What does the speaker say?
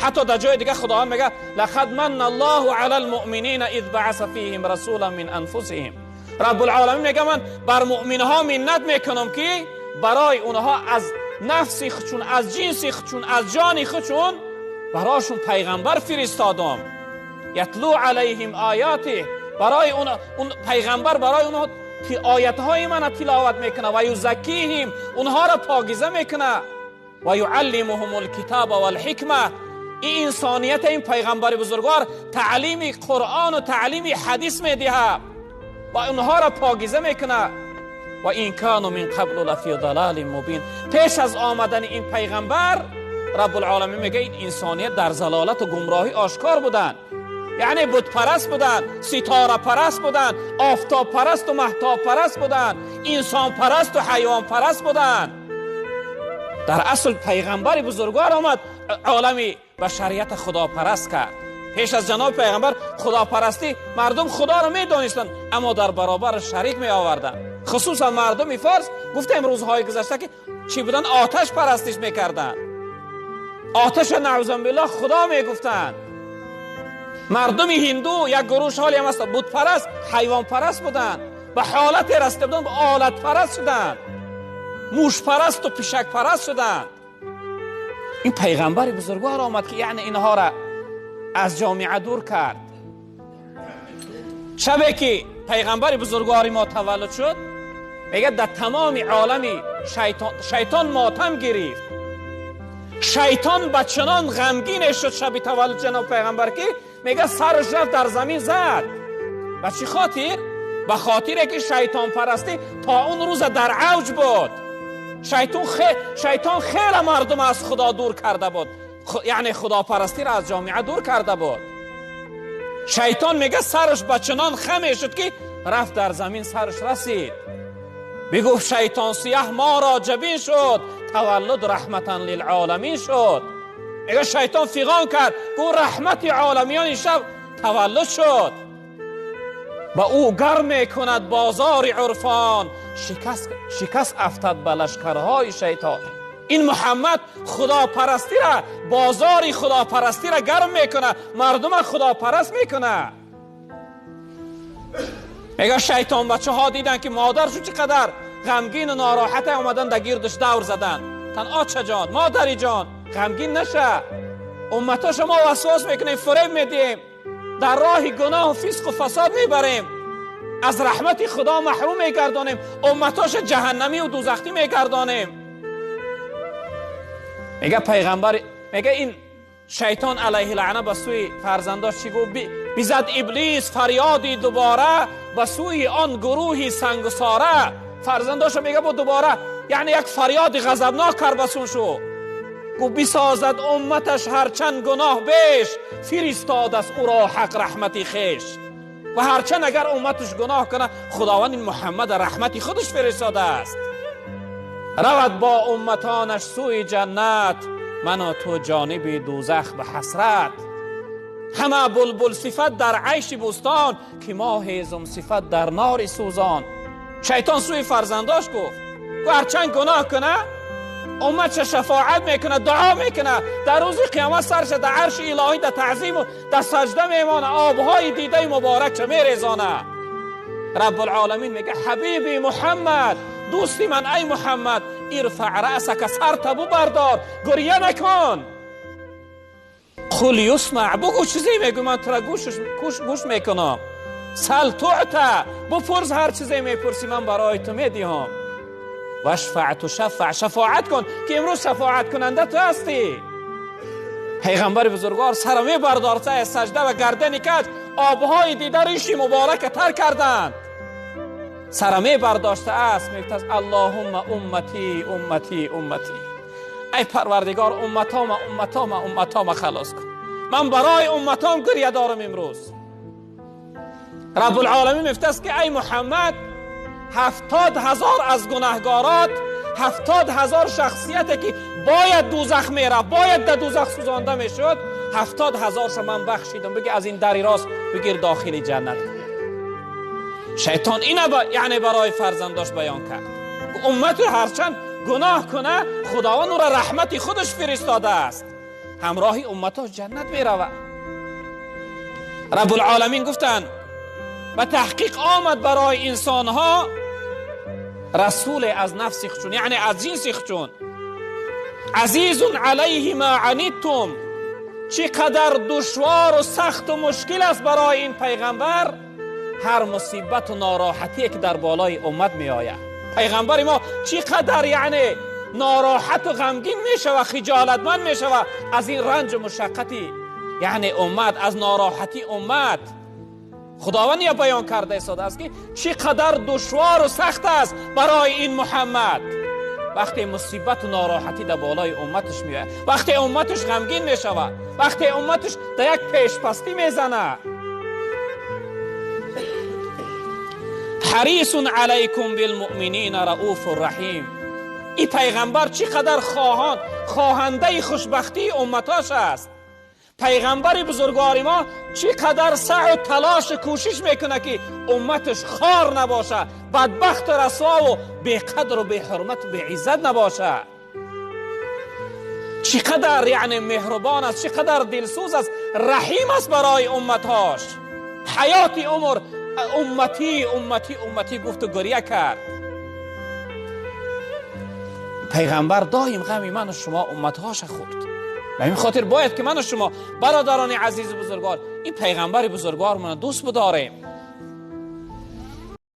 حتی در جای دیگه خداوند میگه لقد من الله علی المؤمنین اذ بعث فیهم رسولا من انفسهم. رب العالمین میگه من بر مؤمنها منت میکنم که برای اونها از نفس خودشون، از جنس خودشون، از جان خودشون براشون پیغمبر فرستادم. یتلو علیهم آیاته، برای اون پیغمبر برای اونها آیت های من تلاوت میکنه، و یزکیهم، اونها را پاکیزه میکنه، و یعلمهم الکتاب والحکمه. این انسانیت این پیغمبر بزرگوار تعلیم قرآن و تعلیم حدیث میده و اونها را پاکیزه میکنه. و این کانوا من قبل لفی ضلال مبین. پیش از آمدن این پیغمبر رب العالمین میگه این انسانیت در ضلالت و گمراهی آشکار بودن، یعنی بت پرست بودن، ستاره پرست بودن، آفتاب پرست و مهتاب پرست بودن، انسان پرست و حیوان پرست بودن. در اصل پیغمبر بزرگوار آمد عالم بشریت خدا پرست کرد. پیش از جناب پیغمبر خداپرستی مردم خدا را می دانستند، اما در برابر شریک می آوردند. خصوصا مردم فارس گفتیم روزهای گذشته که چی بودن؟ آتش پرستش میکردند، آتش نعوذ بالله خدا میگفتند. مردم هندو یک گروه حالی هم هست بت پرست، حیوان پرست بودند، به حالت رسیده بودند، به آلت پرست شدند، موش پرست و پشک پرست شدند. این پیغمبر بزرگوار آمد که یعنی اینها را از جامعه دور کرد. شبی که پیغمبر بزرگوار ما تولد شد، میگه در تمام عالم شیطان ماتم گرفت. شیطان به چنان غمگین شد شب تولد جناب پیغمبر که میگه سرش رفت در زمین زد. به چی خاطر؟ به خاطر که شیطان پرستی تا اون روز در اوج بود. شیطان خیلی مردم از خدا دور کرده بود، یعنی خداپرستی را از جامعه دور کرده بود. شیطان میگه سرش به چنان خم شد که رفت در زمین سرش رسید. بگفت شیطان سیاه ما را جبین شد، تولد رحمتا للعالمین شد. میگه شیطان فیغان کرد، گفت رحمت عالمیان این شب تولد شد. با او گرم میکند بازار عرفان، شکست افتد به لشکرهای شیطان. این محمد خداپرستی را، بازار خداپرستی را گرم میکنه، مردم خداپرست میکنه. میگه شیطان بچه ها دیدن که مادرشون چقدر غمگین و ناراحت، آمدن در گردش دور زدن. تن آچه جان، مادری جان، غمگین نشه، امتا شما وسواس میکنیم، فریب میدیم، در راه گناه و فسق و فساد میبریم، از رحمت خدا محروم میگردانیم، امتاش جهنمی و دوزخی میگردانیم. میگه پیغمبر، میگه این شیطان علیه لعنه به سوی فرزنداش چی گفت؟ بیزد ابلیس فریادی دوباره به سوی آن گروهی سنگساره. فرزنداش میگه بود دوباره، یعنی یک فریاد غضبناک کرد بسون شو. گفت بسازد امتش هرچند گناه بیش، فرستاد از او را حق رحمتی خیش. و هرچند اگر امتش گناه کنه، خداوند این محمد رحمتی خودش فرستاده است. رود با امتانش سوی جنت، من و تو جانب دوزخ به حسرت. همه بلبل صفت در عیش بوستان، که ما هیزم صفت در نار سوزان. شیطان سوی فرزنداش گفت هرچند گناه کنه، امت شفاعت میکنه، دعا میکنه، در روز قیامت سرش در عرش الهی در تعظیم و در سجده میمانه، آبهای دیده مبارک چه میریزانه. رب العالمین میگه حبیبی محمد، دوستی من ای محمد، ارفع رأسک، سرت ببردار، گریه نکن. قل یسمع، بگو چیزی میگو من تو را گوش میکنم. سل تعطی، بپرس هر چیزی میپرسی من برای تو میدهم. وشفع تشفع، شفاعت کن که امروز شفاعت کننده تو هستی. پیغمبر بزرگوار سر میبردار از سجده و گردن کج، آبهای دیده ریشی مبارک تر کردند. سر میبرداشته است، میگفت اللهم امتی امتی امتی، ای پروردگار امتام امتام امتام خلاص کن، من برای امتام گریه دارم امروز. رب العالمین میفته که ای محمد، 70,000 از گناهگارات، 70,000 شخصیت که باید دوزخ میرفت، باید در دوزخ سوزانده میشد، 70,000 من بخشیدم، بگی از این دری راست بگیر داخل جنت. شیطان اینه یعنی برای فرزنداش بیان کرد. امت هرچند گناه کنه، خداوند او را رحمت خودش فرستاده است. همراهی امتاش جنت میروه. رب العالمین گفتند به تحقیق آمد برای انسانها رسول از نفس خودشون، یعنی از جنس خودشون. عزیز علیه ما عنیتم، چقدر دشوار و سخت و مشکل است برای این پیغمبر هر مصیبت و ناراحتی که در بالای امت می آید. پیغمبر ما چقدر یعنی ناراحت و غمگین می شود، خجالتمند می شود از این رنج و مشقتی یعنی امت، از ناراحتی امت. خداوند یا بیان کرده است که چقدر دشوار و سخت است برای این محمد وقتی مصیبت و ناراحتی در بالای امتش میآید، وقتی امتش غمگین می شود، وقتی امتش در یک پیشپستی میزنه. حریص علیکم بالمؤمنین رؤوف رحیم. این پیغمبر چقدر خواهنده خوشبختی امتاش است. پیغمبر بزرگوار ما چقدر سعی و تلاش و کوشش میکنه که امتش خار نباشه، بدبخت و رسوا و بیقدر و بیحرمت و بیعزت نباشه. چقدر یعنی مهربان است، چقدر دلسوز است، رحیم است برای امتهاش. حیات عمر امتی امتی امتی گفت و گریه کرد. پیغمبر دایم غم من و شما امتهاش خورد. به این خاطر باید که من و شما برادران عزیز و بزرگوار این پیغمبر بزرگوار من دوست بداریم.